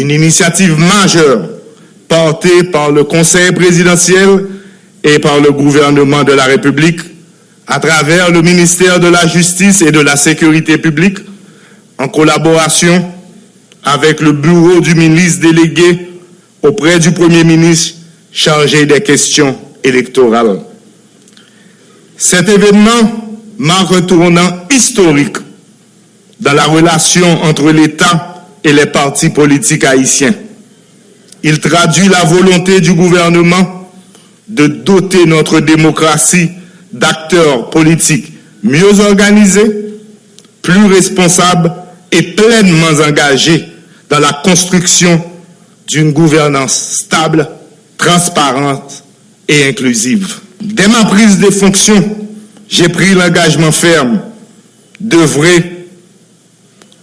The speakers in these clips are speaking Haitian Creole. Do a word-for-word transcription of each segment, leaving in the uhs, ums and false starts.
Une initiative majeure portée par le Conseil présidentiel et par le gouvernement de la République à travers le ministère de la Justice et de la Sécurité publique, en collaboration avec le bureau du ministre délégué auprès du Premier ministre chargé des questions électorales. Cet événement marque un tournant historique dans la relation entre l'État et les partis politiques haïtiens. Il traduit la volonté du gouvernement de doter notre démocratie d'acteurs politiques mieux organisés, plus responsables et pleinement engagés dans la construction d'une gouvernance stable, transparente et inclusive. Dès ma prise de fonction, j'ai pris l'engagement ferme d'œuvrer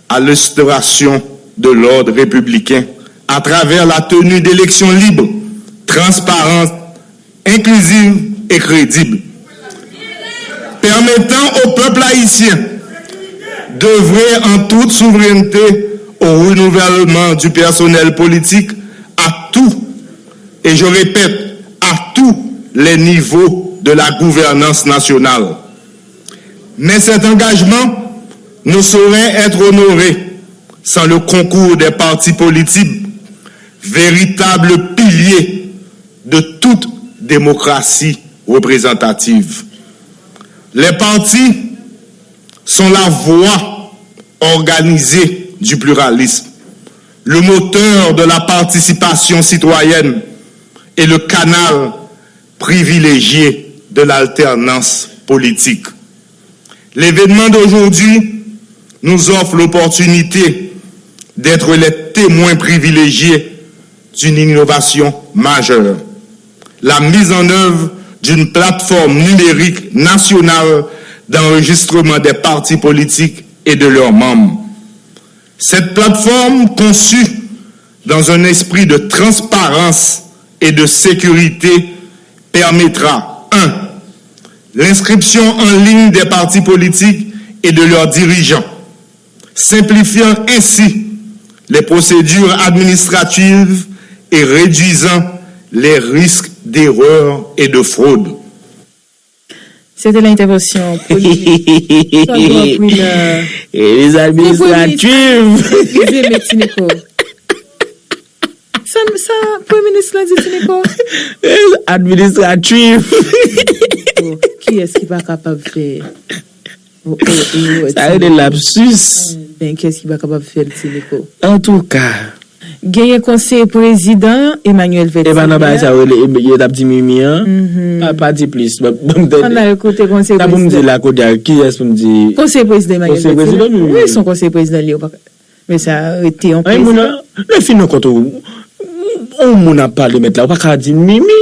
à l'instauration de l'ordre républicain à travers la tenue d'élections libres, transparentes, inclusives et crédibles, permettant au peuple haïtien d'œuvrer en toute souveraineté au renouvellement du personnel politique à tout, et je répète, à tous les niveaux de la gouvernance nationale. Mais cet engagement ne saurait être honoré sans le concours des partis politiques, véritables piliers de toute démocratie représentative. Les partis sont la voix organisée du pluralisme, le moteur de la participation citoyenne et le canal privilégié de l'alternance politique. L'événement d'aujourd'hui nous offre l'opportunité d'être les témoins privilégiés d'une innovation majeure, la mise en œuvre d'une plateforme numérique nationale d'enregistrement des partis politiques et de leurs membres. Cette plateforme, conçue dans un esprit de transparence et de sécurité, permettra, un, l'inscription en ligne des partis politiques et de leurs dirigeants, simplifiant ainsi les procédures administratives et réduisant les risques d'erreur et de fraude. Se te la entèvansyon premye Sandro Prudent. Elis administratif. Eskize m, Ti Niko. Sa, sa premye minis lan di, Ti Niko? Administratif. Kiyès ki pa kapab fè? Sa rele lapsus. Ben, kiyès ki pa kapab fè l, Ti Niko? Antouka. Genyen konseye prezidan Emmanuel Vèt. E pa nan bagay sa yo rele, yo t ap di Mimi an. Pa, pa di plis. Ban m tande. Ann al koute konseye prezidan. Sa pou m di la kounye a, kiyès pou m di? Konseye prezidan Emmanuel Vèt. Konseye prezidan Mimi. Wi, se yon konseye prezidan li. Men sa rete yon prezidan. Lè fin nan kont ou, yon moun ap pale mèt la, ou pa ka di Mimi.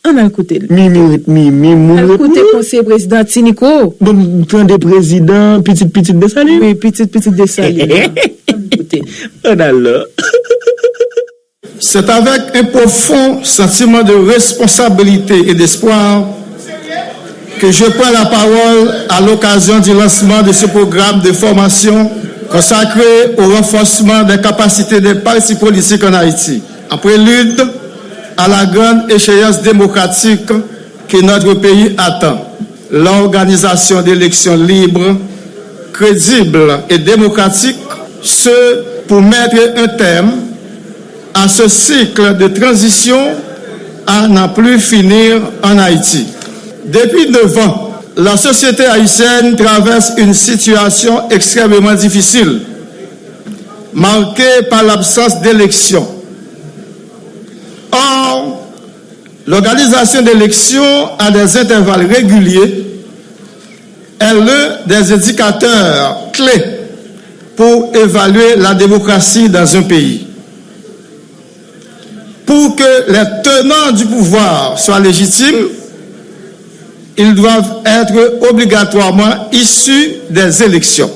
Ann al koute l. Mimi ret Mimi, moun ret moun. Al koute konseye prezidan Ti Niko. Bon, tande prezidan, pitit pitit Desalin. Wi, pitit pitit Desalin. Ann koute. Ann al la. C'est avec un profond sentiment de responsabilité et d'espoir que je prends la parole à l'occasion du lancement de ce programme de formation consacré au renforcement des capacités des partis politiques en Haïti, en prélude à la grande échéance démocratique que notre pays attend, l'organisation d'élections libres, crédibles et démocratiques, ce pour mettre un terme à ce cycle de transition à n'en plus finir en Haïti. Depuis neuf ans, la société haïtienne traverse une situation extrêmement difficile, marquée par l'absence d'élections. Or, l'organisation d'élections à des intervalles réguliers est l'un des indicateurs clés pour évaluer la démocratie dans un pays. Pour que les tenants du pouvoir soient légitimes, ils doivent être obligatoirement issus des élections.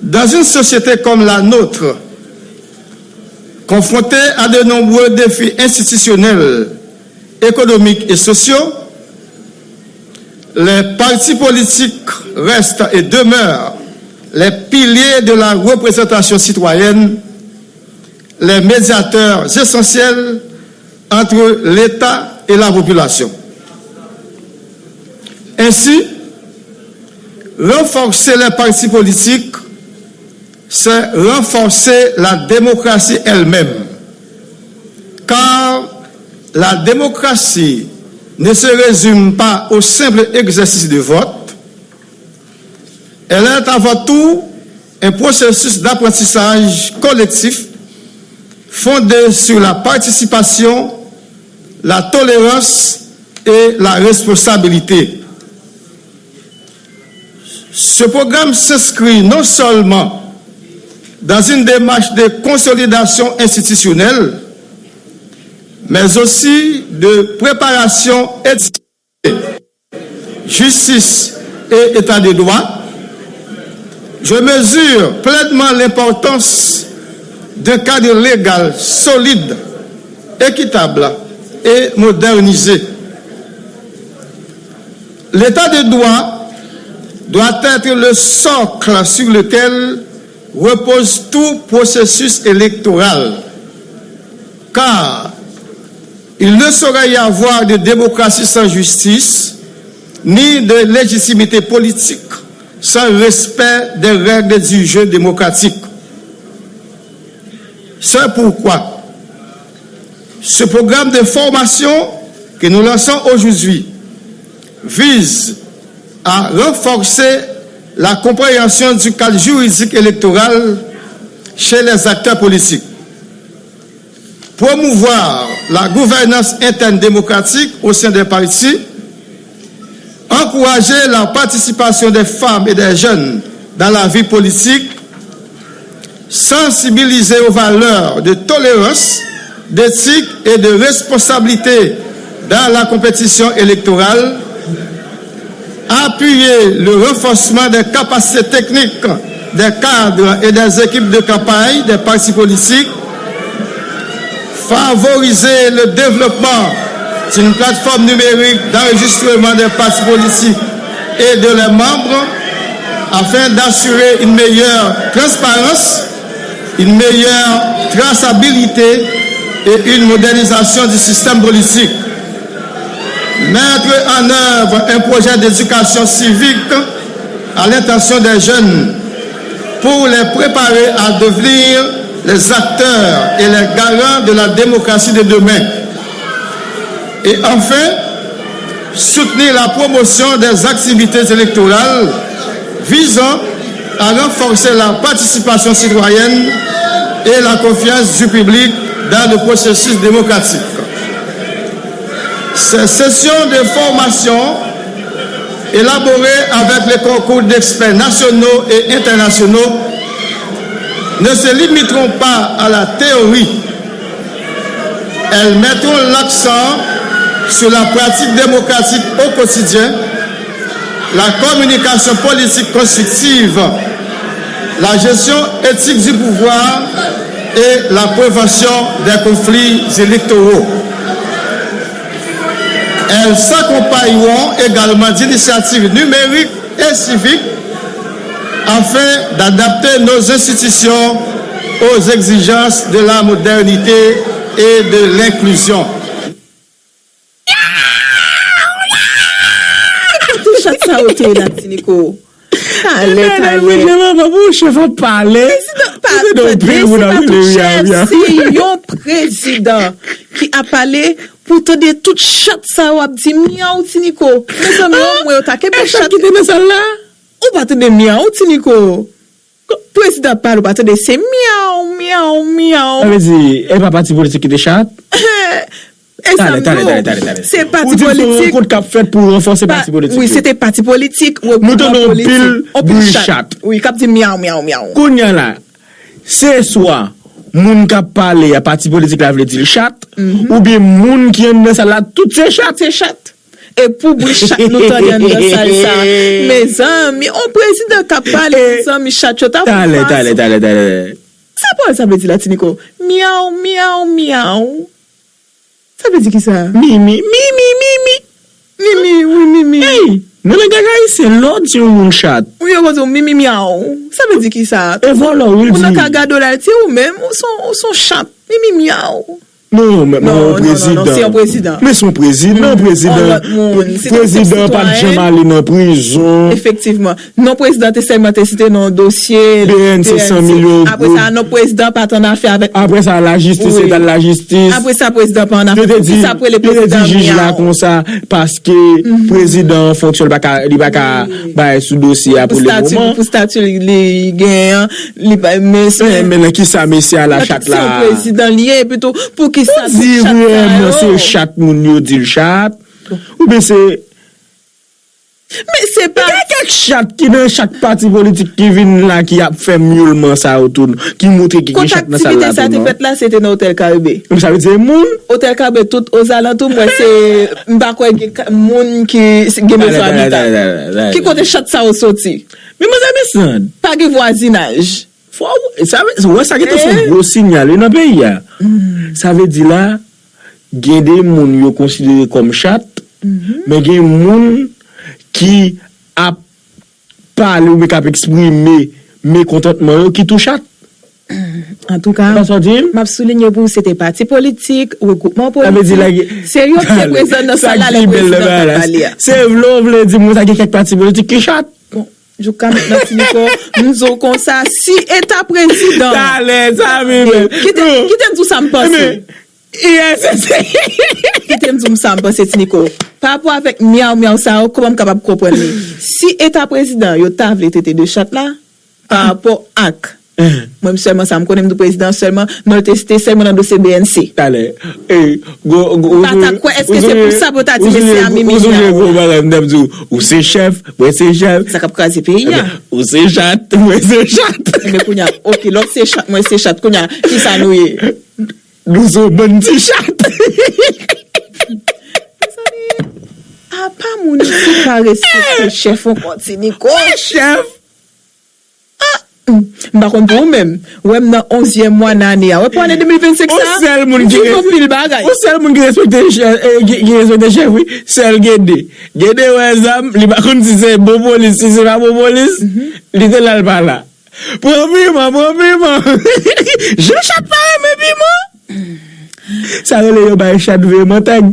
Dans une société comme la nôtre, confrontée à de nombreux défis institutionnels, économiques et sociaux, les partis politiques restent et demeurent les piliers de la représentation citoyenne, les médiateurs essentiels entre l'État et la population. Ainsi, renforcer les partis politiques, c'est renforcer la démocratie elle-même. Car la démocratie ne se résume pas au simple exercice de vote, elle est avant tout un processus d'apprentissage collectif fondé sur la participation, la tolérance et la responsabilité. Ce programme s'inscrit non seulement dans une démarche de consolidation institutionnelle, mais aussi de préparation éthique, justice et état de droit, je mesure pleinement l'importance d'un cadre légal solide, équitable et modernisé. L'état de droit doit être le socle sur lequel repose tout processus électoral, car il ne saurait y avoir de démocratie sans justice, ni de légitimité politique sans respect des règles du jeu démocratique. C'est pourquoi ce programme de formation que nous lançons aujourd'hui vise à renforcer la compréhension du cadre juridique électoral chez les acteurs politiques, promouvoir la gouvernance interne démocratique au sein des partis, encourager la participation des femmes et des jeunes dans la vie politique, sensibiliser aux valeurs de tolérance, d'éthique et de responsabilité dans la compétition électorale, appuyer le renforcement des capacités techniques des cadres et des équipes de campagne des partis politiques, favoriser le développement d'une plateforme numérique d'enregistrement des partis politiques et de leurs membres afin d'assurer une meilleure transparence, une meilleure traçabilité et une modernisation du système politique. Mettre en œuvre un projet d'éducation civique à l'intention des jeunes pour les préparer à devenir les acteurs et les garants de la démocratie de demain. Et enfin, soutenir la promotion des activités électorales visant à renforcer la participation citoyenne et la confiance du public dans le processus démocratique. Ces sessions de formation, élaborées avec le concours d'experts nationaux et internationaux, ne se limiteront pas à la théorie. Elles mettront l'accent sur la pratique démocratique au quotidien, la communication politique constructive, la gestion éthique du pouvoir et la prévention des conflits électoraux. Elles s'accompagneront également d'initiatives numériques et civiques afin d'adapter nos institutions aux exigences de la modernité et de l'inclusion. Kote chat sa yo te ye la, Ti Niko? Talè, talè. Manje manman pou chèf ap pale. Prezidan pa tande, se pa tout chèf, se yon prezidan ki ap pale pou tande tout chat sa yo ap di myaw, Ti Niko. Mezanmi, omwen yo ta kenbe chat ki te nan sal la. Ou pa tande myaw, Ti Niko? Prezidan ap pale, ou pa tande, se myaw, myaw, myaw. Sa vle di, e pa pati politik ki te chat? E sa m di w, se pati politik. Ou di m se yon rankont k ap fèt pou ranfòse pati politik yo. Wi, se te pati politik, regroupman politik, anpil chat. Wi, k ap di myaw, myaw, myaw. Kounye a la, se swa moun k ap pale a, pati politik la vle di l chat, oubyen moun ki anndan sal la, tout se chat. Tout se chat. E pou bri chat nou tande anndan sal sa. Mezanmi, on prezidan k ap pale, mezanmi, chat yo ta fè fason. Talè, talè, talè, talè. Sa pawòl sa vle di la, Ti Niko? Myaw, myaw, myaw. Sa vle di kisa? Mimi, mimi, mimi. Mimi, wi, mimi. Ey! Nan langaj ayisyen, lè w di yon moun chat. Ou yo konn di w mimi myaw. Sa vle di ki sa? E vòlò, wi, l di. Ou nan ka gade w la, l di ou menm, ou son, ou son chat. Mimi myaw. Non, men, men yon prezidan. Non, non, non, se yon prezidan. Men se yon prezidan, prezidan. Yon lòt moun. Si te yon sitwayen. Prezidan pa t janm ale nan prizon. Efektivman. Non, prezidan te sèlman te site nan dosye B N C san milyon. Apre sa, non, prezidan pa t annafè avèk. Apre sa, lajistis, eta lajistis. Apre sa, prezidan pa annafè. Yo te di, yo te di jij la konsa, paske prezidan an fonksyon, li pa ka, li pa ka bay sou dosye a pou le moman. Pou stati, pou stati li, li genyen an, li pa, men, men nan ki sa mesye a la chat la? Se yon prezidan li ye, epi tou, pou ki sa tout chat sa yo? Ou di vrèman se chat moun yo di l chat? Oubyen se Men se pa. Gen kèk chat ki nan chak pati politik ki vin la ki ap fè myolman sa yo tou, ki montre ki gen chat nan sal la tou, non? Kontaktivite sa te fèt la, se te nan Otèl Karibe. Men sa vle di se moun. Otèl Karibe, tout ozalantou, m wè se, m pa kwè gen ka- moun ki gen bezwen abitan. Ki kote chat sa yo soti? Men manzè Miss Sand. Pa gen vwazinaj. Fò w, sa vle, ou wè sa gentan se yon gwo sinyal wi nan peyi a. Sa vle di la, gen de moun yo konsidere kòm chat, men gen moun ki ap pale oubyen k ap eksprime mekontantman yo ki tou chat. Antouka, m ap soulinye pou ou, se te pati politik, regwoupman politik, se yo ki te prezan nan sal la lè prezidan t ap pale a. Se vle w vle di moun sa gen kèk pati politik ki chat. Bon, Jouk ka met nan ti mikwo, m di w konsa, si eta prezidan. Talè, sa vin. Kite, kite m di w sa m panse. Kite m di w sa m panse, Ti Niko. Pa rapò avèk myaw myaw sa yo, kòman m kapab konprann li? Si eta prezidan yo ta vle trete de chat la, pa rapò ak. Mwen sèlman sa m konnen, m di w prezidan sèlman, non l te site sèlman nan dosye B N C. Talè. E, gwo, gwo, ou sonje, ou sonje, ou sonje gwo bagay m t ap di w, ou se chèf, mwen se chèf. Sa k ap kraze peyi a. Ou se chat, mwen se chat. Enben kounye a, oke, lè w se chat, mwen se chat, kounye a, kisa nou ye? Nou se yon bann ti chat. Mezanmi, apa moun isi pa respekte chèf ankò, Ti Niko? Chèf! Ah, m pa konn pou ou menm. Wè m nan onzyèm mwa nan ane a. Wè pou ane de mil vennsenk sa, m viv anpil bagay. Yon sèl moun ki respekte chèf, eh, ki, ki respekte chèf, wi. Sèl Gede. Gede wè zam, li pa konn si se bon polis, si se pa bon polis. Li te la, l pa la. Pran piman, pran piman. Jan chat pa renmen piman. Sa rele yo bay chat veye mantèg.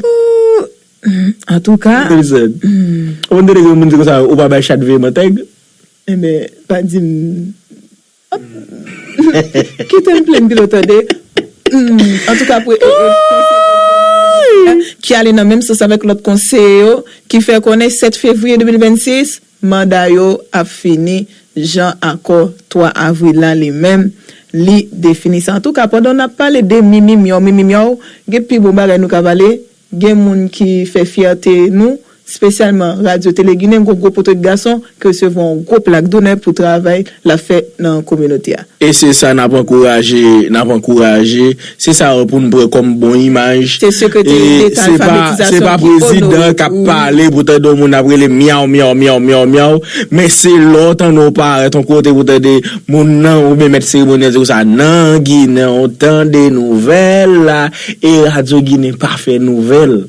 Antouka. Ou konn tande gen moun di konsa, ou pa bay chat veye mantèg? Enben, pa di m. Kite m plenn pito tande. Antouka, pou ki ale nan menm sans avèk lòt konseye yo, ki fè konnen sèt fevriye de mil vennsis, manda yo ap fini, jan akò twa avril la li menm, li defini sa. Antouka, pandan n ap pale de mimi myaw, mimi myaw, gen pi bon bagay nou ka pale, gen moun ki fè fyète nou, espesyalman Radyo Tele Ginen, gwo gwo poto gason ki resevwa yon gwo plak donè pou travay l ap fè nan kominote a. E se sa n ap ankouraje, n ap ankouraje. Se sa yo pou n pran kòm bon imaj. Se sekreteri deta alfabetizasyon ki onore. E se pa, se pa prezidan k ap pale pou tande yon moun ap rele myaw, myaw, myaw, myaw, myaw. Men se lè w tande w parèt yon kote pou tande moun nan, oubyen mèt seremoni an di konsa, nan Ginen, w tande nouvèl la, e Radyo Ginen pa fè nouvèl.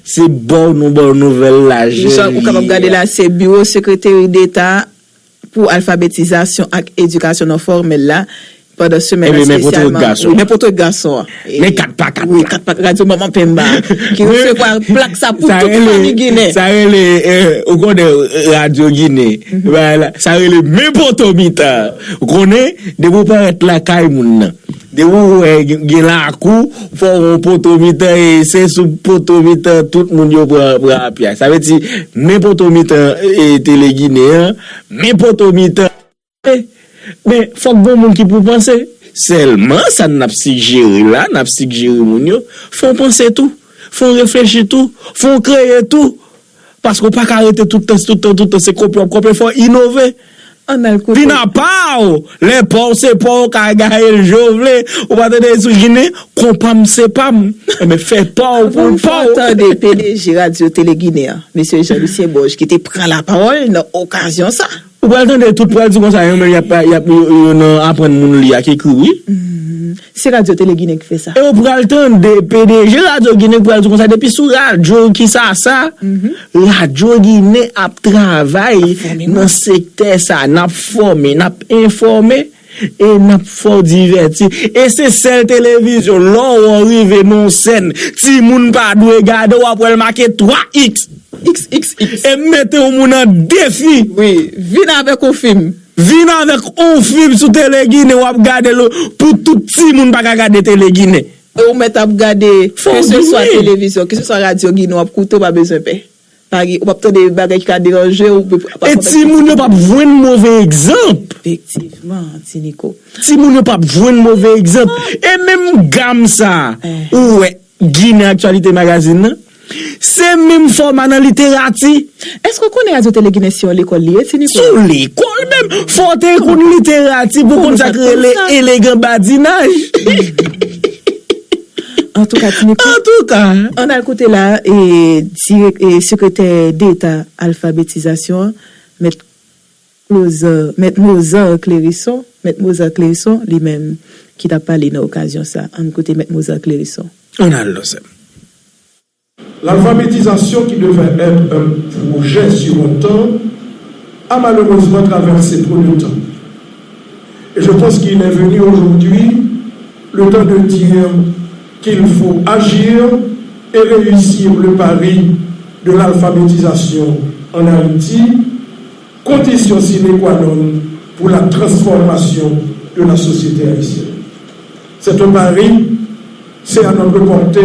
Se ba w nou ba w nouvèl la, jèn li ye a. Ou kapab gade la, se biwo sekreteri deta pou alfabetizasyon ak edikasyon non fòmèl la, pandan semèn espesyalman. Wi, men pòtwèt gason an. Men kat pa kat la. Wi, kat pa kat, radyo Manman Penba, ki resevwa plak sa pou tout fanmi Ginen. Sa rele, eh, ou konnen, eh, Radyo Ginen. Sa rele men poto mitan. Ou konnen, depi w parèt lakay moun nan. Depi w wè gen, gen lakou, fò w yon poto mitan, e se sou poto mitan tout moun yo pran, pran apyay. Sa vle di, men poto mitan, e, Tele Ginen an, men poto mitan. E, men, fòk gen moun ki pou panse. Sèlman, sa n ap sigjere la, n ap sigjere moun yo, fò w panse tou, fò w reflechi tou, fò w kreye tou. Paske w pa ka rete tout tan, tout tan, tout tan, se kopye w ap kopye, fò w inove. Ann al koute. Vin a pa w! Lè pa w se pa w, w ka gaye l jan w vle. Ou pa tande sou Ginen, konpa m se pa m. Enben, fè pa w pou l pa w. Avan n fè w tande P D G Radyo Tele Ginen an, mesye Jean Lucien Borges, ki te pran lapawòl nan okazyon sa. Ou pral tande tout pral di konsa, yo menm y ap, y ap, yo, yo nan aprann moun li ak ekri, wi. Se Radyo Tele Ginen ki fè sa. E w pral tande P D G Radyo Ginen k pral di konsa, depi sou radyo ki sa sa, Radyo Ginen ap travay nan sektè sa, n ap fòme, n ap enfòme, e n ap fè w divèti. E se sèl televizyon, lè w rive nan yon sèn, timoun pa dwe gade, w ap wè l make twa X. X X X. E m mete yon moun an defi. Wi, vin avèk yon fim. Vin avèk yon fim sou Tele Ginen, w ap gade l pou tout timoun pa ka gade Tele Ginen. E ou mèt ap gade, keseswa televizyon, keseswa Radyo Ginen, w ap koute, w pa bezwen pè. Pa gen, ou p ap tande bagay ki ka deranje w. E timoun yo p ap jwenn move egzanp. Efektivman, Ti Niko. Timoun yo p ap jwenn move egzanp. E menm gam sa, ou wè, Ginen Aktyalite Magazine nan, se menm fòma nan literati. Èske w konnen Radyo Tele Ginen se yon lekòl li ye, Ti Niko? Se yon lekòl menm. Fò w te konn literati pou w konn sa k rele elegan badinaj. Antouka, Ti Niko, antouka, ann al koute la, e, dirèk, e, sekretè deta alfabetizasyon an, mèt Mozan, mèt Mozan Klérison, mèt Mozan Klérison, li menm, ki t ap pale nan okazyon sa. Ann koute mèt Mozan Klérison. Ann al, non, sè m. L'alphabétisation qui devait être un projet sur un temps a malheureusement traversé trop de temps. Et je pense qu'il est venu aujourd'hui le temps de dire qu'il faut agir et réussir le pari de l'alphabétisation en Haïti, condition sine qua non pour la transformation de la société haïtienne. C'est un pari, c'est à notre portée,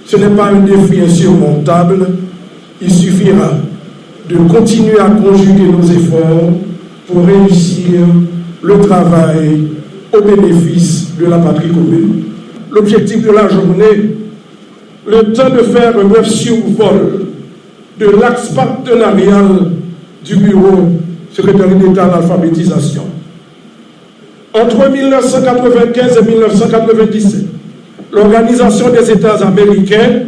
ce n'est pas un défi insurmontable, il suffira de continuer à conjuguer nos efforts pour réussir le travail au bénéfice de la patrie commune. L'objectif de la journée, le temps de faire un bref survol de l'axe partenarial du bureau secrétaire d'État à l'alphabétisation. Entre mille neuf cent quatre-vingt-quinze et mille neuf cent quatre-vingt-dix-sept, l'Organisation des États américains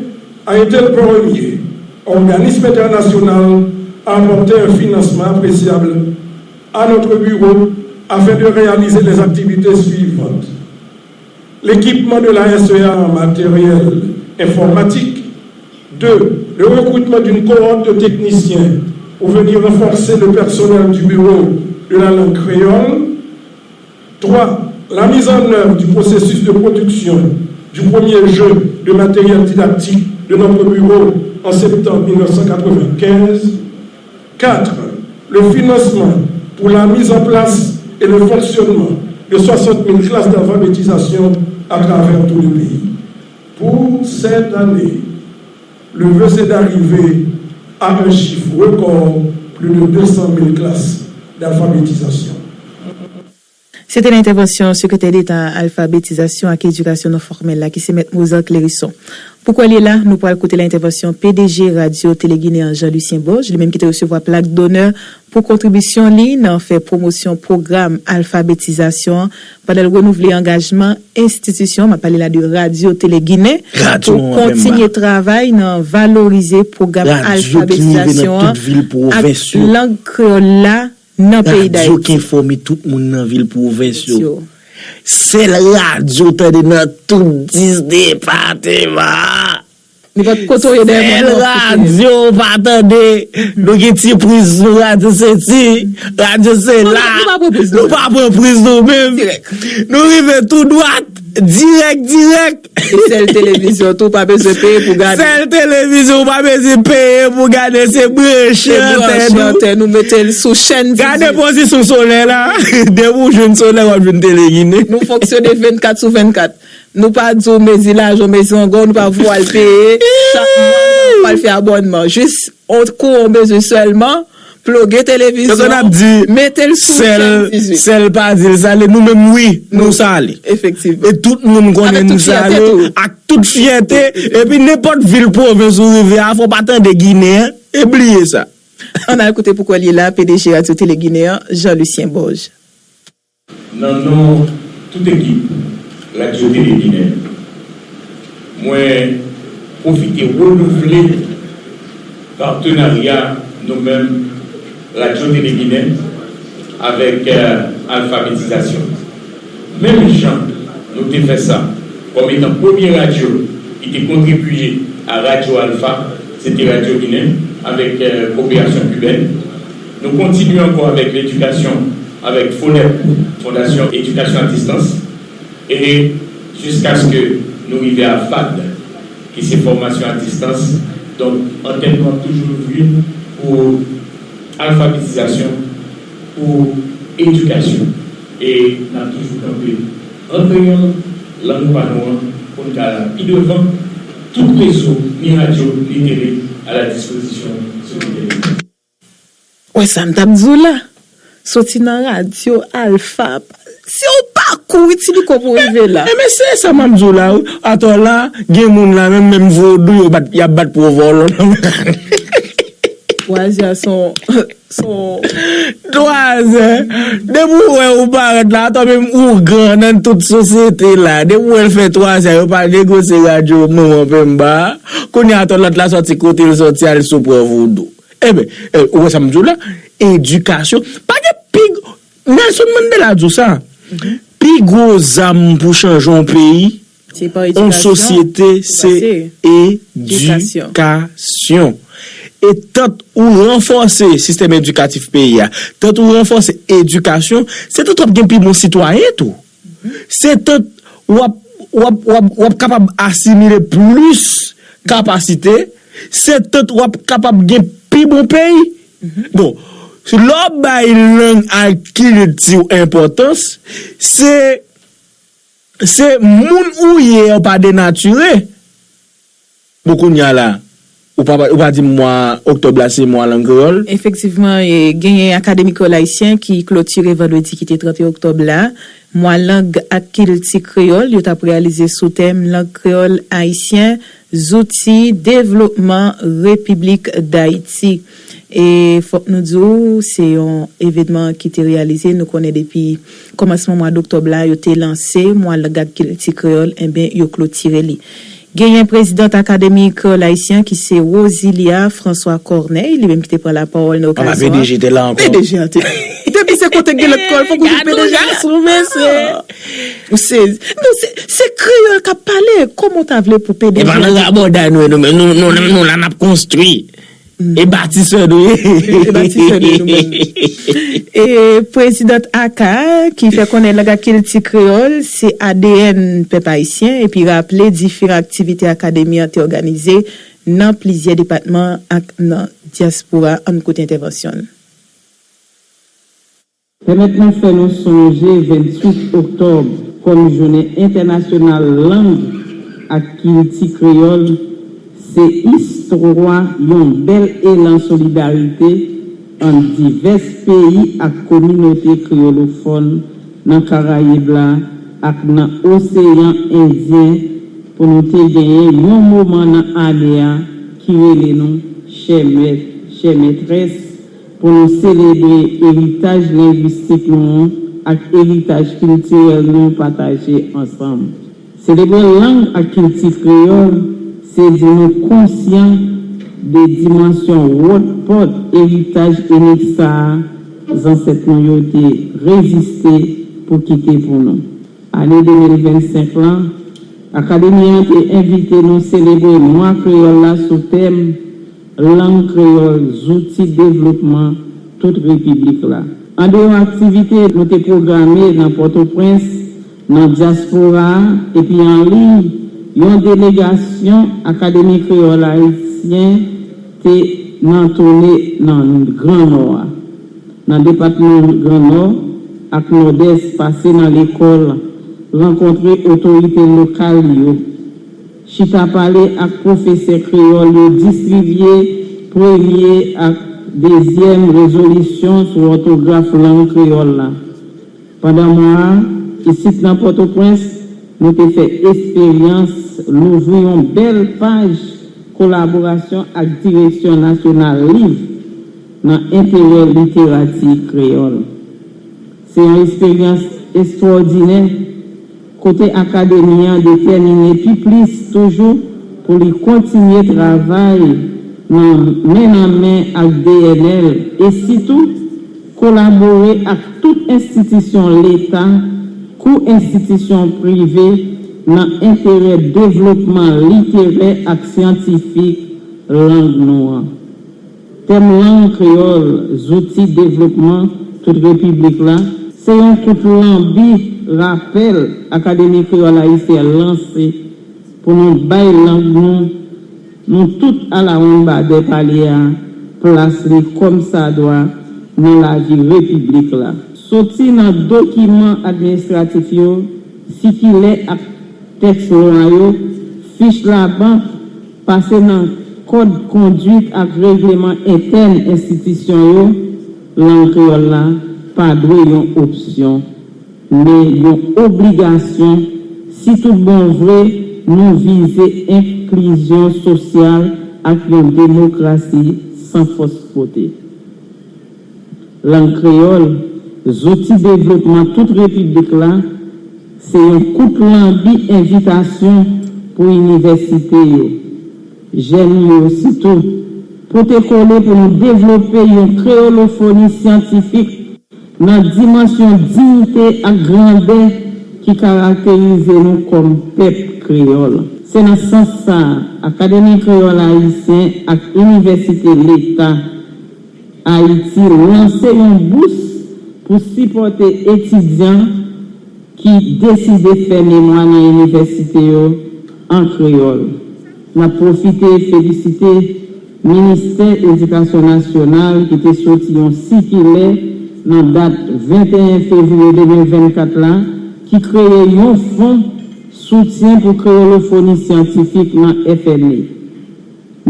a été le premier organisme international à apporter un financement appréciable à notre bureau afin de réaliser les activités suivantes. L'équipement de la S E A en matériel informatique. Deux, le recrutement d'une cohorte de techniciens pour venir renforcer le personnel du bureau de la langue créole. Trois, la mise en œuvre du processus de production du premier jeu de matériel didactique de notre bureau en septembre mille neuf cent quatre-vingt-quinze. Quatre, le financement pour la mise en place et le fonctionnement de soixante mille classes d'alphabétisation à travers tout le pays. Pour cette année, le vœu, c'est d'arriver à un chiffre record, plus de deux cent mille classes d'alphabétisation. Se te nan entèvansyon Sekretè Deta Alfabetizasyon ak Edikasyon Non Fòmèl la, ki se Mèt Mozan Klérison. Pou kwè l ye la, nou pral koute la entèvansyon P D G Radyo Tele Ginen an, Jean Lucien Borges, li menm ki te resevwa plak donè pou kontribisyon li nan fè pwomosyon pwogram alfabetizasyon an, pandan l renouvle angajman enstitisyon, m ap pale la de Radyo Tele Ginen, pou kontinye travay nan valorize pwogram alfabetizasyon an ak lang kreyòl la nan peyi Dayiti. Radyo ki enfòme tout moun nan vil pwovens yo. Sèl radyo tande nan tout dis depatman. Nenpòt kote w ye dèyè mòn nan w ap koute. Sèl radyo w pa tande. Nou gen ti priz sou Radyo Senti, Radyo Sela. Nou pa pran priz nou menm. Nou rive tou dwat, dirèk, dirèk. E sèl televizyon tou, w pa bezwen peye pou gade. Sèl televizyon, w pa bezwen peye pou gade, se branche antèn ou. Branche antèn ou, mete l sou chèn Didi. Gade pozisyon solèy la. Depi w jwenn solèy, w ap jwenn Tele Ginen. Nou fonksyone vennkat sou vennkat. Nou pa di w mezi lajan, mezi ango, nou pa voye w al peye. Chak mwa, nou pral fè abònman. Jis yon kou w bezwen sèlman. Ploge televizyon, mete l sou chèn dizuit. Sèl pa di l sale, nou menm wi, nou sale. Efektivman. E tout moun konnen nou sale, ak tout fyète, epi nenpòt vil pwovens ou rive a, fò w pa tande Ginen an, e bliye sa. Ann al koute pou kwè l ye la, P D G Radyo Tele Ginen an, Jean Lucien Borges. Nan non tout ekip Radyo Tele Ginen, mwen pwofite renouvle patenarya nou menm Radyo Tele Ginen avèk, eh, alfabetizasyon. Menm jan Nou te fè sa kòm etan premye radyo ki te kontribiye a Radyo Alfa, se te Radyo Ginen, avèk, euh, koperasyon kibèn. Nou kontinye ankò avèk ledikasyon, avèk FODEP, Fondasyon Edikasyon a Distans, e jiskaske nou rive a FAD, ki se fòmasyon a distans. Donk, antèn nou ap toujou louvri pou alfabetizasyon, pou edikasyon. E n ap toujou kanpe an kreyòl, lang pa nou an, pou n ka al pi devan. Tout rezo, ni radyo, ni tele, a la dispozisyon sou tout tele. Wè sa m t ap di w la. Soti nan radyo, Alfa, se yon pakou wi, Ti Liko, pou w rive la. Enben, se sa m ap di w la wi. Atò la, gen moun la, menm, menm vodou, yo bat, y ap bat pou vòlò nan men. Wazya se yon, se yon Twazè. Depi w wè ou parèt la, atò menm ougan nan tout sosyete la. Depi w wè l fè twazè, yo pa negosye radyo manman Pemba. Kounye a, atò lòt la sòti kote l sòti, al sou pran vodou. Enben, eh, ou wè sa m di w la? Edikasyon. Pa gen pi g-, Nelson Mandela di w sa. Pi gwo zam pou chanje yon peyi, yon sosyete, se edikasyon. E tant ou ranfòse sistèm edikatif peyi a, tant ou ranfòse edikasyon, se tant w ap gen pi bon sitwayen tou. Se tant w ap, w ap, w ap, w ap kapab asimile plis kapasite, se tant w ap kapab gen pi bon peyi. Bon, lè w bay lang ak kilti w enpòtans, se, se moun ou ye an pa denatire. Bon, kounye a la, ou pa, ou pa di m mwa oktòb la se mwa lang kreyòl? Efektivman, e, genyen Akademi Kreyòl Ayisyen ki klotire vandredi ki te trant oktòb la. Mwa lang ak kilti kreyòl, yo t ap reyalize sou tèm Lang kreyòl ayisyen, zouti devlopman Repiblik Dayiti. E fòk nou di w, se yon evènman ki te reyalize. Nou konnen depi kòmansman mwa doktòb la, yo te lanse mwa lang ak kilti kreyòl, enben, yo klotire li. Genyen prezidant Akademi Kreyòl Ayisyen ki se Rosilia François Corneille, li menm ki te pran lapawòl nan okazyon an. P D G te la ankò. P D G a te. Depi se kote gen lekòl, fòk ou di P D G a sou mesye. Ou sezi. Non, se, se kreyòl k ap pale. Kòman w ta vle pou P D G a te. E pa nan rabòday nou ye, nou menm. Nou, nou, nou, nou la n ap konstwi. E batisè nou ye. E batisè nou ye nou menm. E prezidant aka, ki fè konnen lang ak kilti kreyòl se A D N pèp ayisyen, epi raple diferan aktivite akademi an te òganize nan plizyè depatman ak nan dyaspora. Ann koute entèvansyon l. Pèmèt nou fè nou sonje venntuit oktòb kòm Jounen Entènasyonal Lang ak Kilti Kreyòl se istwa yon bèl elan solidarite ant divès peyi ak kominote kreyolofòn nan Karayib la ak nan Oseyan Endyen pou nou te genyen yon moman nan ane a ki rele nou chè mèt, chè mètrès, pou nou selebre eritaj lengwistik nou an ak eritaj kiltirèl nou pataje ansanm. Selebre lang ak kilti kreyòl, se di nou konsyan de dimansyon wòtpòt eritaj inik sa a zansèt nou yo te reziste pou kite pou nou. Ane de mil vennsenk lan, Akademi an te envite nou selebre Mwa Kreyòl la sou tèm Lang kreyòl, zouti devlopman tout repiblik la. Andeyò aktivite nou te pwograme nan Pòtoprens, nan dyaspora a, epi an liy, yon delegasyon Akademi Kreyòl Ayisyen te nan toune nan Gran Nò a. Nan depatman Gran Nò ak Nòdès, pase nan lekòl, rankontre otorite lokal yo, chita pale ak pwofesè kreyòl yo, distribye premye ak dezyèm rezolisyon sou òtograf lang kreyòl la. Pandan mwa a, isit nan Pòtoprens, nou te fè esperyans louvri yon bèl paj kolaborasyon ak Direksyon Nasyonal Liv nan enterè literati kreyòl. Se yon esperyans estwòdinè kote Akademi an detèmine pi plis toujou pou li kontinye travay nan men nan men ak D N L e sitou kolabore ak tout enstitisyon Leta Kou enstitisyon prive nan enterè devlopman literè ak syantifik lang nou an. Tèm lang kreyòl, zouti devlopman tout repiblik la, se yon kout lanbi rapèl Akademi Kreyòl Ayisyen lanse pou nou bay lang nou, nou tout alawonnbadè pa li a, plas li kòmsadwa nan lavi repiblik la. Soti nan dokiman administratif yo, sikilè ak tèks lwa yo, fich labank, pase nan kòd konduit ak regleman entèn enstitisyon yo, lang kreyòl la pa dwe yon opsyon, men yon obligasyon si tout bon vre nou vize enklizyon sosyal ak yon demokrasi san fòs kote. Lang kreyòl, zouti devlopman tout repiblik la, se yon kout lanbi envitasyon pou inivèsite yo, jèn yo sitou, pote kole pou nou devlope yon kreyolofoni syantifik nan dimansyon diyite ak grandè ki karakterize nou kòm pèp kreyòl. Se nan sans sa a, Akademi Kreyòl Ayisyen ak Inivèsite Leta Ayiti lanse yon bous pou sipòte etidyan ki deside fè memwa nan inivèsite yo an kreyòl. N ap pwofite felisite Ministè Edikasyon Nasyonal ki te soti yon sikilè nan dat venteyen fevriye de mil vennkat la ki kreye yon fon soutyen pou kreyolofoni syantifik nan F N E.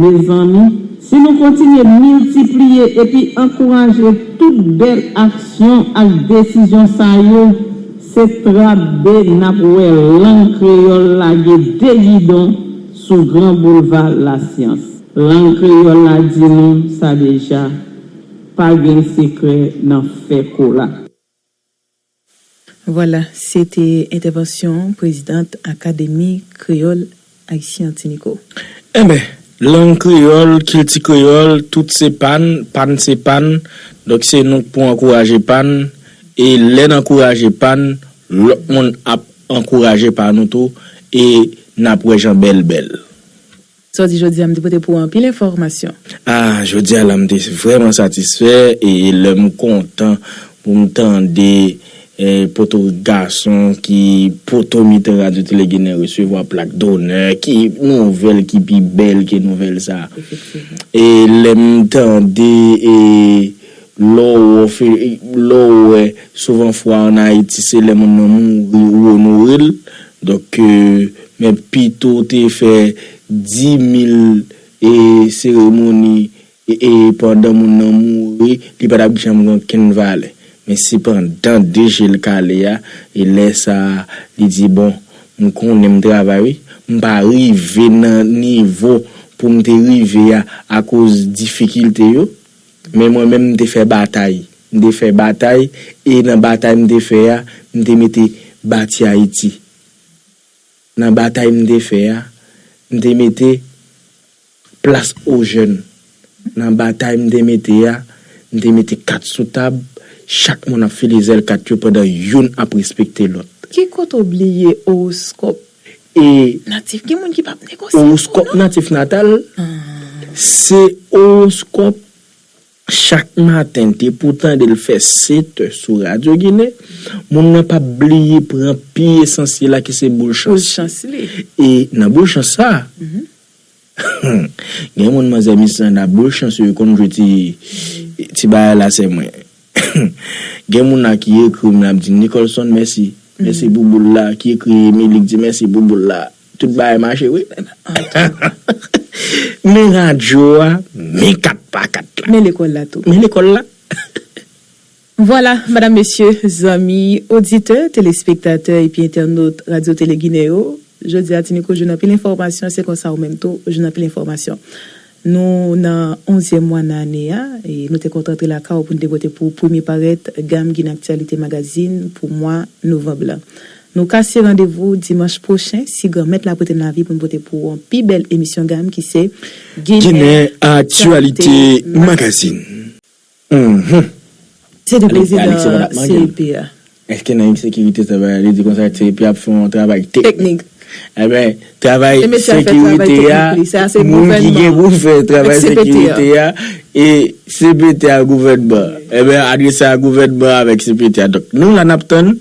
Mezanmi, si nou kontinye miltipliye epi ankouraje tout bèl aksyon ak desizyon sa yo, se trap de n ap wè lang kreyòl lage de gidon sou gran boulva lasyans. Lang kreyòl la di nou sa deja, pa gen sekrè nan fè kola. Vwala, se te entèvansyon prezidant Akademi Kreyòl Ayisyen Antiniko. Enben, lang kreyòl, kilti kreyòl, tout se pa n, pa n se pa n, donk se nou k pou ankouraje pa n, e lè n ankouraje pa n, lòt moun ap ankouraje pa nou tou, e n ap wè jan bèl bèl. Sa w di jodi a, m te pote pou ou anpil enfòmasyon. Ah, jodi a la, m te vrèman satisfè e lè m kontan pou m tande eh, poto gason ki poto mitan Radyo Tele Ginen resevwa plak donè, ki nouvèl ki pi bèl ke nouvèl sa a. E lè m tande e lè w wè souvan fwa ann Ayiti se lè moun nan mouri ou onore l. Donk, men pito w te fè dimil e seremoni e pandan moun nan mouri, li pa t ap janm gen okenn valè. Men sepandan de je l kale a, e lè sa a, li di, bon, m konnen m travay wi, m pa rive nan nivo pou m te rive a akoz difikilte yo, men mwen menm m te fè batay. M te fè batay e nan batay m te fè a, m te mete bati Ayiti. Nan batay m te fè a, m te mete plas o jèn. Nan batay m te mete a, m te mete kat sou tab, chak moun ap file zèl kat yo pandan youn ap respekte lòt. Ki kote w bliye owoskòp E natif? Gen moun ki p ap negosye pou ou owoskòp non. Natif natal, se owoskòp chak maten depi w tande l fè setè sou Radyo Ginen, moun nan p ap bliye pran pi esansyèl la ki se boul chans. Boul chans li. E nan boul chans sa a, Gen moun manzè misye anda boul chans yo konn jwe ti ti bagay la sè mwen. Gen moun la ki ekri m l ap di Nicolson mèsi, mèsi pou boul la, ki ekri Emily k di mèsi pou boul la. Tout bagay mache wi. Men radyo a, men kat pa kat la. Men lekòl la tou. Men lekòl la. Vwala, madam, mesye, zanmi, oditè, telespektatè epi entènot Radyo Tele Ginen yo, jodi a Tinico jwenn anpil enfòmasyon, se konsa ou menm tou, ou jwenn anpil enfòmasyon. Nou nan onzyèm mwa nan ane a, e nou te kontan antre lakay ou pou n te pote pou ou premye parèt gam Ginen Aktyalite Magazine pou mwa novanm lan. Nou kase randevou dimanch pwochen, si Granmèt la prete n lavi pou n pote pou ou yon pi bèl emisyon gam ki se Ginen Aktyalite Magazine. Se te prezidan C E P a. Èske nan ensekirite sa va ale di konsa se epi ap fè yon travay teknik? Ebyen, travay sekirite a, moun ki gen pou fè travay sekirite a, e C P T a gouvènman. Ebyen, adrese a gouvènman avèk C P T a. Donk, nou la n ap tann,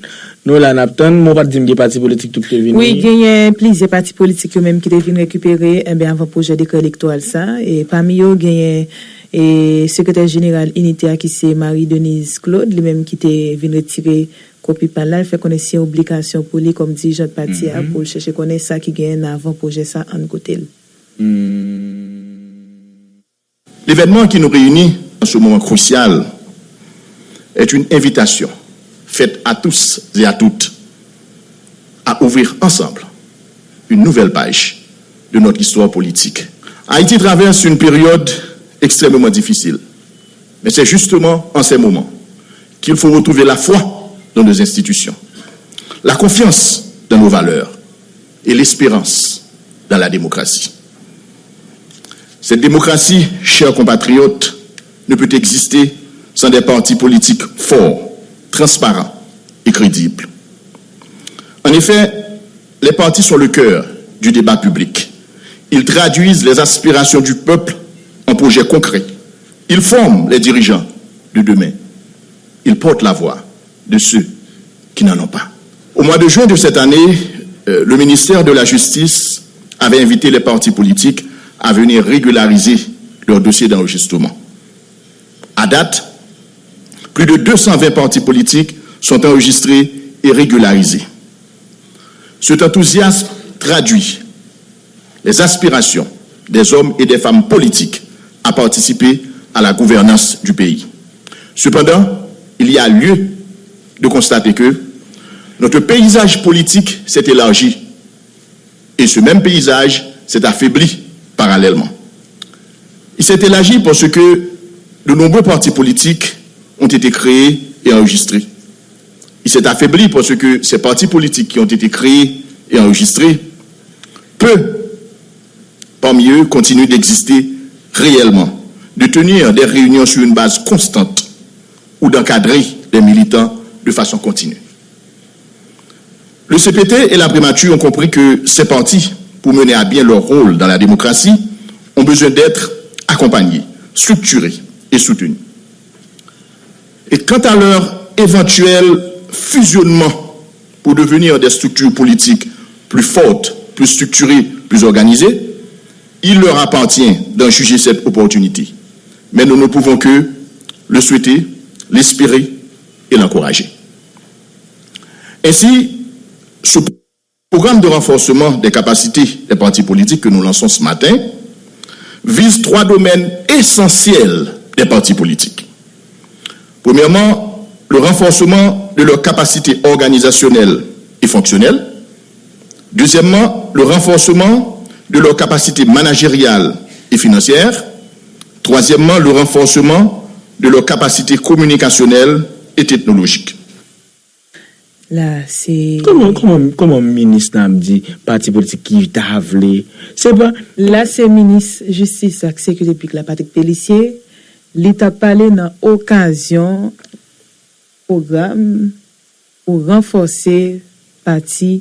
nou la n ap tann, men w pa t di m gen pati politik tou ki te vini. Wi, genyen plizyè pati politik yo menm ki te vin rekipere, ebyen, avan pwojè dekrè elektoral sa. E pami yo, genyen e sekretè jeneral Inite a ki se Marie Denise Claude, li menm ki te vin retire kopi pa l la, l fè konnen se yon obligasyon pou li kòm dirijant pati a pou l chèche konnen sa ki genyen nan avan pwojè sa ann kote l. L'événement qui nous réunit en ce moment crucial est une invitation faite à tous et à toutes à ouvrir ensemble une nouvelle page de notre histoire politique. Haïti traverse une période extrêmement difficile, mais c'est justement en ces moments qu'il faut retrouver la foi dans nos institutions, la confiance dans nos valeurs et l'espérance dans la démocratie. Cette démocratie, chers compatriotes, ne peut exister sans des partis politiques forts, transparents et crédibles. En effet, les partis sont le cœur du débat public. Ils traduisent les aspirations du peuple en projets concrets. Ils forment les dirigeants de demain. Ils portent la voix de ceux qui n'en ont pas. Au mois de juin de cette année, euh, le ministère de la Justice avait invité les partis politiques à venir régulariser leur dossier d'enregistrement. À date, plus de deux cent vingt partis politiques sont enregistrés et régularisés. Cet enthousiasme traduit les aspirations des hommes et des femmes politiques à participer à la gouvernance du pays. Cependant, il y a lieu de constater que notre paysage politique s'est élargi et ce même paysage s'est affaibli parallèlement. Il s'est élargi parce que de nombreux partis politiques ont été créés et enregistrés. Il s'est affaibli parce que ces partis politiques qui ont été créés et enregistrés, peu parmi eux continuent d'exister réellement, de tenir des réunions sur une base constante ou d'encadrer des militants de façon continue. Le C P T et la primature ont compris que ces partis, pour mener à bien leur rôle dans la démocratie, ont besoin d'être accompagnés, structurés et soutenus. Et quant à leur éventuel fusionnement pour devenir des structures politiques plus fortes, plus structurées, plus organisées, il leur appartient d'en juger cette opportunité. Mais nous ne pouvons que le souhaiter, l'espérer et l'encourager. Ainsi, ce programme de renforcement des capacités des partis politiques que nous lançons ce matin vise trois domaines essentiels des partis politiques. Premièrement, le renforcement de leurs capacités organisationnelles et fonctionnelles. Deuxièmement, le renforcement de leurs capacités managériales et financières. Troisièmement, le renforcement de leurs capacités communicationnelles et technologiques. La se. Kòman, kòman, kòman minis lan ap di pati politik ki ta vle? Se pa. La se minis jistis ak sekirite piblik la, Patrick Pélissier. Li t ap pale nan okazyon pwogram pou ranfòse pati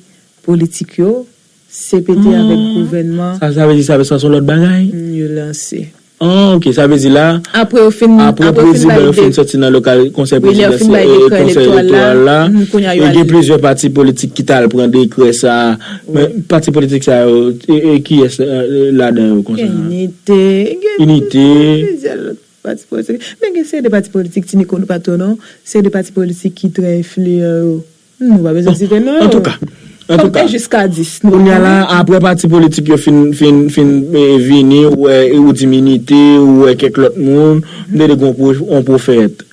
politik yo, C P T avèk gouvènman. Sa, sa vle di sa, sa se yon lòt bagay? Yo lanse. Ah, ok, sa vle di la, apre yo fin, apre yo fin bay de, soti nan lokal konsèy prezidansyèl, konsèy elektoral la, kounye a yo gen plizyè pati politik ki t al pran dekrè sa. Men pati politik sa yo, e, e kiyès, e, ladan yo konsa? Gen Inite, gen plizyè lòt pati politik. Men gen seri de pati politik, Ti Niko, nou pa twò non, seri de pati politik ki trè enfliyan yo. Nou pa bezwen site non yo. Antouka, antouka, jiska dis, nou konnen. Kounye a la, apre pati politik yo fin, fin, fin, e, vini, ou wè, e, ou di m Inite, ou wè kèk lòt moun, m tande gen yon pwo-, yon pwofèt.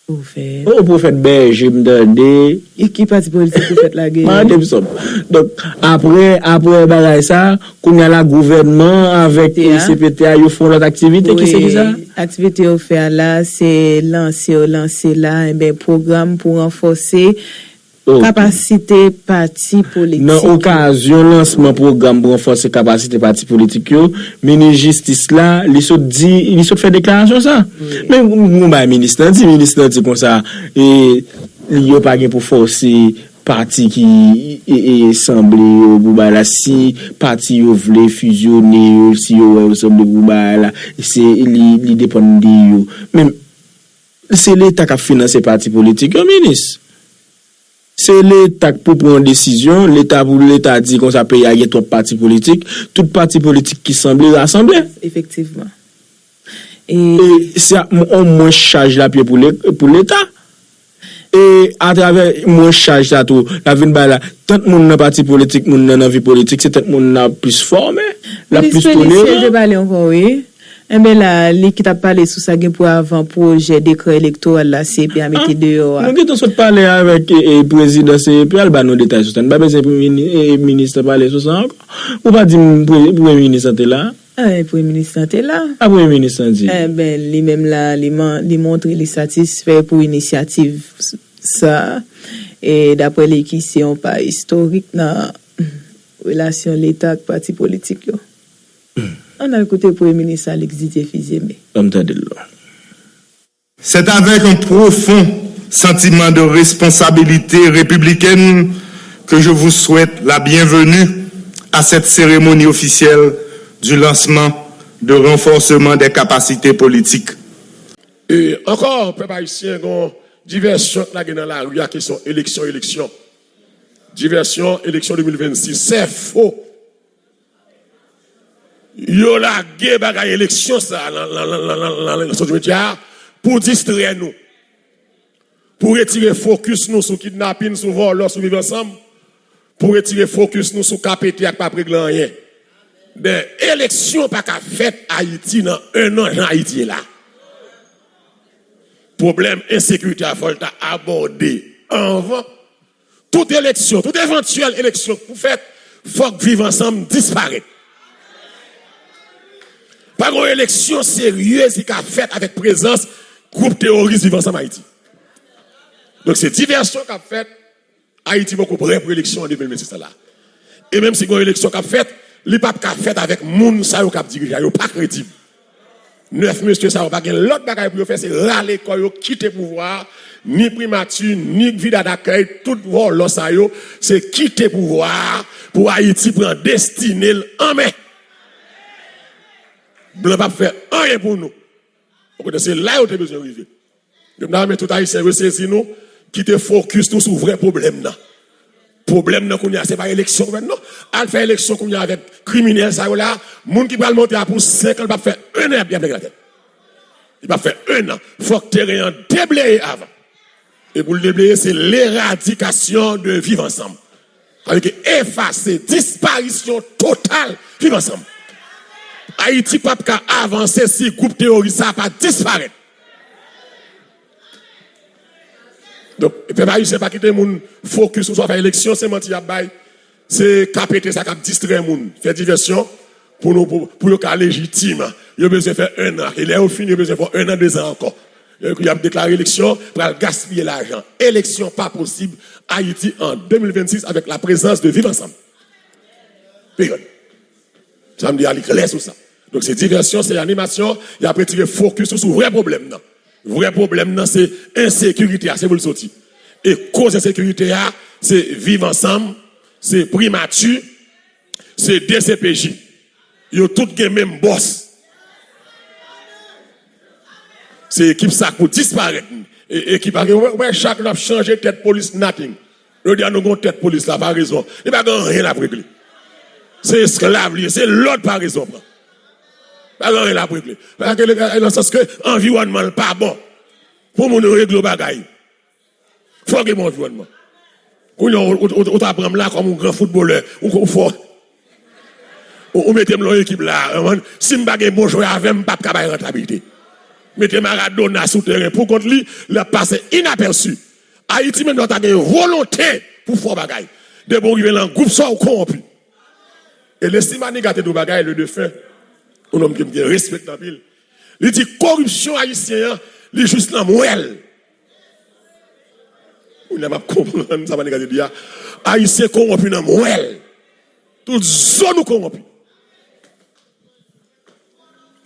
Pwofèt? O, pwofèt bèje, m tande. E ki pati politik pwofèt la genyen? Mande m sa. Donk, apre, apre bagay sa, kounye a la, gouvènman avèk C P T a, yo fè yon lòt aktivite, ki se ki sa? Aktivite yo fè a la, se lanse yo lanse la, enben, pwogram pou ranfòse kapasite pati politik yo. Nan okazyon lansman pwogram pou ranfòse kapasite pati politik yo, minis jistis la, li sot di, li sot fè deklarasyon sa. Men, m, m bay minis lan di, minis lan di konsa, e, Yo pa gen pou fòse pati ki e, e, sanble yo pou bagay la. Si pati yo vle fizyone yo, si yo wè yo sanble pou bagay la, se li, li depann de yo. Men se Leta k ap finanse pati politik yo, minis. Se Leta k pou pran desizyon, Leta pou Leta di konsa peyi a gen twòp pati politik, tout pati politik ki sanble rasanble. Efektivman. E se ap yon mwens chaj lapye pou le- pou Leta. E atravè mwens chaj sa tou, l ap vin bay la, tant moun nan pati politik, moun nan nan vi politik, se tant moun nan ap plis fòme, l ap plis tolere. Minis Félix, se te pale ankò, wi. Enben la, li ki t ap pale sou sa gen pou avan pwojè dekrè elektoral la C E P a mete deyò a. Nou gentan sot pale avèk e, e, prezidan C E P a, l ba nou detay sou sa. Nou pa bezwen pou mini- e, minis la pale sou sa ankò. Ou pa di m pre- premye minis lan te la. Premye minis lan te la. Sa premye minis lan di? Enben, li menm la, li, man- li montre li satisfè pou inisyativ sa a. E daprè li ki se yon pa istorik nan relasyon Leta ak pati politik yo. Ann al koute Premye Minis Alex Didier Fils-Aimé. Ann tande l non. C'est avec un profond sentiment de responsabilité républicaine que je vous souhaite la bienvenue à cette cérémonie officielle du lancement de renforcement des capacités politiques. E ankò, pèp ayisyen, gen yon divèsyon k lage nan lari a, kesyon eleksyon, eleksyon. Divèsyon, eleksyon de mil vennsis, se fo. Yo lage bagay eleksyon sa a nan, nan, nan, nan, nan, nan rezo medya a pou distrè nou, pou retire fokis nou sou kidnapin, sou vòlò, sou Viv Ansanm, pou retire fokis nou sou K P T ak p ap regle anyen. Ben, eleksyon pa ka fèt Ayiti nan en an jan Ayiti ye la. Pwoblèm ensekirite a fò l ta abòde anvan. Tout eleksyon, tout evantyèl eleksyon k pou fèt, fòk Viv Ansanm disparèt. Pa gen yon eleksyon seryez ki ka fèt avèk prezans gwoup teworis Viv Ansanm Ayiti. Donk se divèsyon k ap fèt, Ayiti poko prè pou eleksyon an de mil vennsis la la. E menm si gen yon eleksyon k ap fèt, li p ap ka fèt avèk moun sa yo k ap dirije a, yo pa kredib. Nèf mesye sa yo pa gen lòt bagay pou yo fè, se rale kò yo, kite pouvwa a, ni primati, ni Vidal ak tout vòlò sa yo, se kite pouvwa a pou Ayiti pran destine l an men. Blan p ap fè anyen pou nou. Okontrè, se la yo te bezwen rive. Yo ta renmen tout Ayisyen resezi nou, kite fokis nou sou vrè pwoblèm nan. Pwoblèm nan kounye a, se pa eleksyon k ap fèt non. Al fè eleksyon kounye a avèk kriminèl sa yo la, moun ki pral monte a pou senk an, l p ap fè en an y ap, y ap lage latèt. Li p ap fè en an. Fòk teren an debleye avan. E pou l debleye, se leradikasyon de Viv Ansanm. Sa vle di efase, disparisyon total Viv Ansanm. Ayiti p ap ka avanse si gwoup teworis sa a pa disparèt. Donk, pèp ayisyen pa kite moun fokis sou afè eleksyon, se manti y ap bay. Se K P T sa k ap distrè moun, fè divèsyon pou nou, pou, pou yo ka lejitim. Yo bezwen fè en an. E lè yo fini, yo bezwen fè en an, dezan ankò. Y ap deklare eleksyon, pral gaspiye lajan. Eleksyon pa posib Ayiti an de mil vennsis avèk la prezans de Viv Ansanm. Peryòd. Sa m di a, li klè sou sa. Donk, se divèsyon, se animasyon, y ap retire fokis nou sou vrè pwoblèm nan. Vrè pwoblèm nan, se ensekirite a, se pou l soti. E koz ensekirite a, se Viv Ansanm, se Primati, se D C P J. Yo tout gen menm bòs. Se ekip sa k pou disparèt. E, ekip a gen, ou wè, ou wè chak lè w ap chanje tèt polis, nothing. Jodi a nou gen yon tèt polis la, parezon. Li pa gen anyen l ap regle. Se esklav li ye, se lòd parezon pran. Pa gen anyen l ap regle. Paske nan sans ke anviwònman l pa bon. Pou moun yo regle yon bagay, fò gen bon anviwònman. Kounye a, ou, ou, ou, ou ta pran m la kòm yon gran foutbolè, ou, ou fò. Ou, ou mete m nan yon ekip la, ou konprann? Si m pa gen bon jwè avè m, m p ap ka bay rantabilite. Mete Maradona sou teren pou kont li, l ap pase inapèsi. Ayiti menm lè w ta gen volonte pou fè yon bagay. Depi w rive nan gwoup sa, w kowonpi. E Leslie Manigat te di yon bagay, le défunt, yon nonm ke m te respekte anpil. Li di koripsyon ayisyen an, li jis nan mwèl. Kounye a m ap konprann sa Manigat te di a. Ayisyen kowonpi nan mwèl. Tout zo nou kowonpi.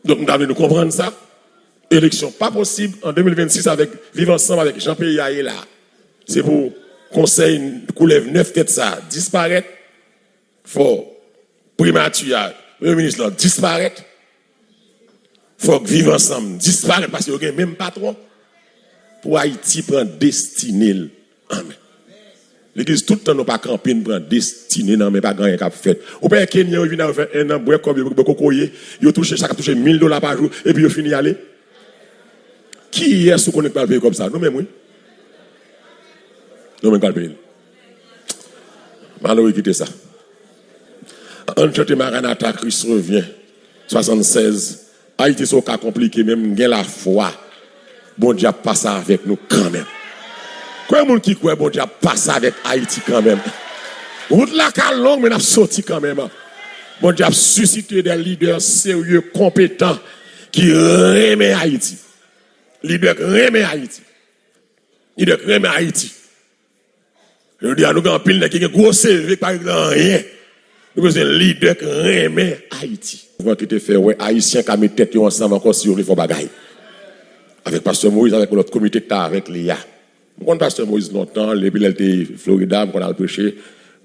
Donk, m ta vle nou konprann sa. Eleksyon pa posib an de mil vennsis avèk Viv Ansanm, avèk jan peyi a ye la. Se pou konsèy koulèv nèf tèt sa a disparèt. Fò primati a, premye minis lan disparèt. Fòk Viv Ansanm disparèt paske yo gen menm patwon. Pou Ayiti pran destine l an men. Legliz, tout tan nou pa kanpe, n pran destine n an men, pa gen anyen k ap fèt. Ou pa wè Kenyan yo vin la, yo fè en an, bwè kòb yo, bwè kokoye, yo touche, chak ap touche mil dola pa jou, epi yo fini ale. Kiyès ou konnen k pral peye kòb sa? Nou menm, wi. Nou menm k pral peye l. Malere kite sa. Ann chante Maranatha, Christ revient, swasannsèz. Ayiti se yon ka konplike, men m gen lafwa Bondye ap pase avèk nou kanmenm. Konbyen moun ki kwè Bondye ap pase avèk Ayiti kanmenm? Wout la ka long, men n ap soti kanmenm. Bondye ap sisite de lidè serye, konpetan, ki renmen Ayiti. Lidè k renmen Ayiti. Lidè k renmen Ayiti. Jodi a, nou gen anpil nèg ki gen gwo C V k pa regle anyen. Nou bezwen lidè k renmen Ayiti. Mouvman ki te fè wè Ayisyen ka met tèt yo ansanm ankò si yo vle fè yon bagay. Avèk Pastè Moïse, avèk lòt komite k ta avèk li a. M konn Pastè Moïse lontan, depi lè l te Florida, m konn al preche,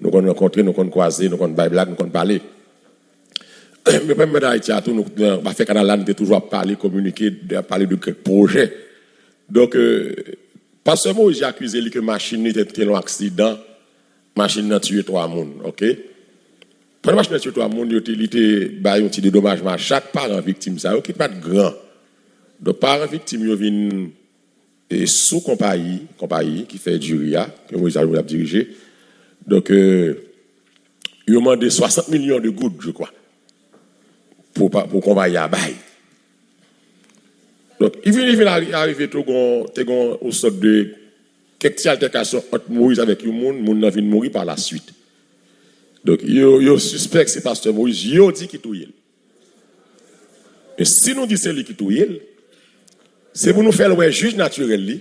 nou konn rankontre, nou konn kwaze, nou konn bay blag, nou konn pale. Men premye manda Ayiti a tou, nou, nan afè kanal la, nou te toujou ap pale, kominike, ap pale de kèk pwojè. Donk, euh, Pastè Moïse akize li ke machin li te, te yon aksidan, machin nan tiye twa moun, oke? Pandan machin nan tiye twa moun, yo te, li te bay yon ti dedomajman a chak paran viktim sa yo, ki pa t gran. Donk, paran viktim yo vin e sou konpayi, konpayi ki fè diri a, ke Moïse Ajouri ap dirije. Donk, euh, yo mande swasant milyon de goud, je crois, pou, pa- pou konpayi a bay. Donk, li vin, li vin ari- arive tou gon, te gon yon sòt de kèk ti altèkasyon ant Moïse avèk yon moun, moun nan vin mouri pa la swit. Donk, yo, yo sispèk se pastè Moïse, yo di ki touye l. Men si nou di se li ki touye l, se pou nou fè l wè jij natirèl li.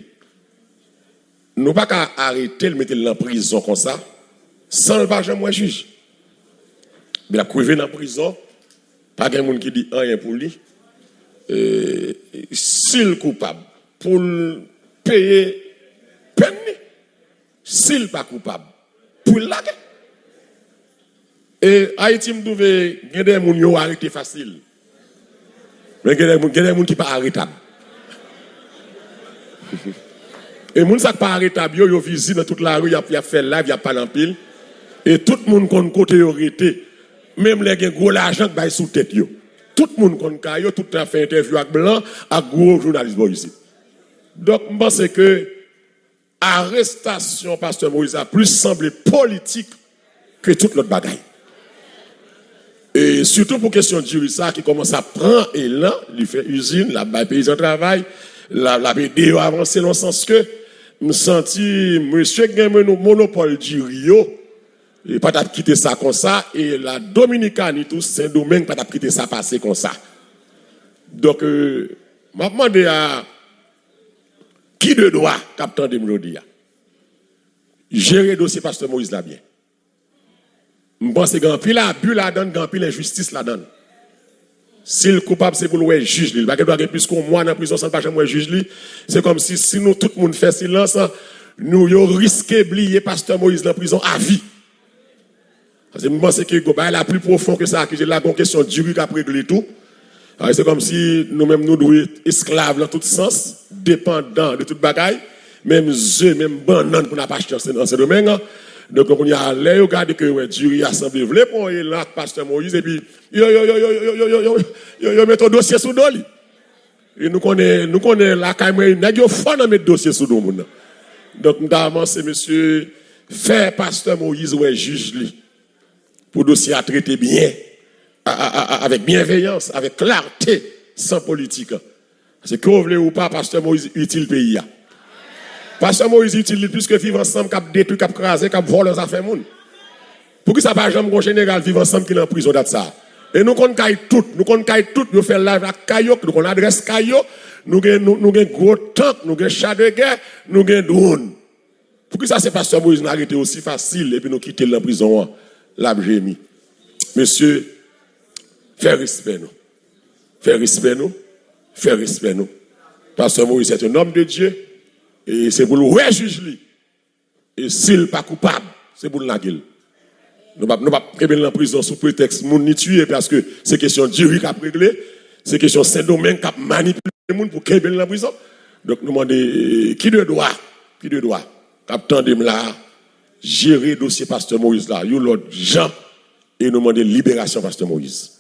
Nou pa ka arete l, mete l nan prizon konsa, san l pa janm wè jij. Epi l ap kweve nan prizon, pa gen moun ki di anyen pou li. E, si l koupab, pou l peye pèn li. Si l pa koupab, pou l lage. E Ayiti, m twouve gen de moun yo arete fasil. Men gen de moun, gen de moun ki pa aretab. E moun sa k pa aretab yo, yo vizib nan tout lari, y ap, y ap fè live, y ap pale anpil. E tout moun konn kote yo rete. Menm lè gen gwo lajan k bay sou tèt yo. Tout moun konn kay yo, tout tan y ap fè entèvyou ak blan, ak gwo jounalis bò isit. Donk, m panse ke arestasyon pastè Moïse la plis sanble politik ke tout lòt bagay. E sitou pou kesyon diri sa ki kòmanse ap pran elan, li fè izin, l ap bay peyizan travay, l ap, l ap ede yo avanse nan sans ke m santi mesye k gen mono- monopòl diri yo, e pa t ap kite sa konsa, e la Dominikani tou, Sendomeng pa t ap kite sa pase konsa. Donk, euh, m ap mande a ki de dwa k ap tande m jodi a, jere dosye pastè Moïse la byen. M panse gen anpil abi ladan l, gen anpil enjistis ladan l. Si l koupab, se pou l wè jij li. Li pa gen dwa gen plis ke yon mwa nan prizon san l pa janm wè jij li. Se kòmsi, si nou tout moun fè silans, nou, yo riske bliye pastè Moïse nan prizon avi. Paske m panse ke gon bagay la pli pwofon ke sa, ke se la gon kesyon diri k ap regle tou. A, se kòmsi nou menm nou dwe esklav nan tout sans, depandan de tout bagay, menm ze, menm bannann pou n ap achte an Sen- an Sendomeng. Donk, kounye a, lè yo gade ke yo wè diri a sanble vle pran yon elan ak pastè Moïse, epi yo, yo, yo mete yon dosye sou do li. E nou konnen, nou konnen lakay mwen, nèg yo fò nan met dosye sou do moun nan. Donk, m ta avanse, mesye, fè pastè Moïse wè jij li pou dosye a trete byen, a, a, a, a, avèk byenveyans, avèk klarte, san politik. Paske ke w vle ou pa, pastè Moïse itil peyi a. Pastè Moïse itil li plis ke Viv Ansanm k ap detwi, k ap kraze, k ap vòlè zafè moun. Poukisa pa janm gon jeneral Viv Ansanm ki nan prizon dat sa? E nou konn kay tout, nou konn kay tout, yo fè live ak kay yo, nou konn adrès kay yo, nou gen, nou, nou gen gwo tank, nou gen cha de gè, nou gen dwòn. Poukisa se pastè Moïse nou arete osi fasil epi nou kite l nan prizon an, l ap jemi? Mesye, fè respè nou. Fè respè nou. Fè respè nou. Pastè Moïse se yon nonm de Dye. E se pou l wè jij li. E si l pa koupab, se pou n lage l. Nou p ap nou p ap kenbe l nan prizon sou pretèks moun li tiye, paske se kesyon diri k ap regle, se kesyon Sendomeng k ap manipile moun pou kenbe l nan prizon. Donk nou mande ki de dwa, ki de dwa k ap tande m la, jere dosye pastè Moïse la yon lòt jan, e nou mande liberasyon pastè Moïse.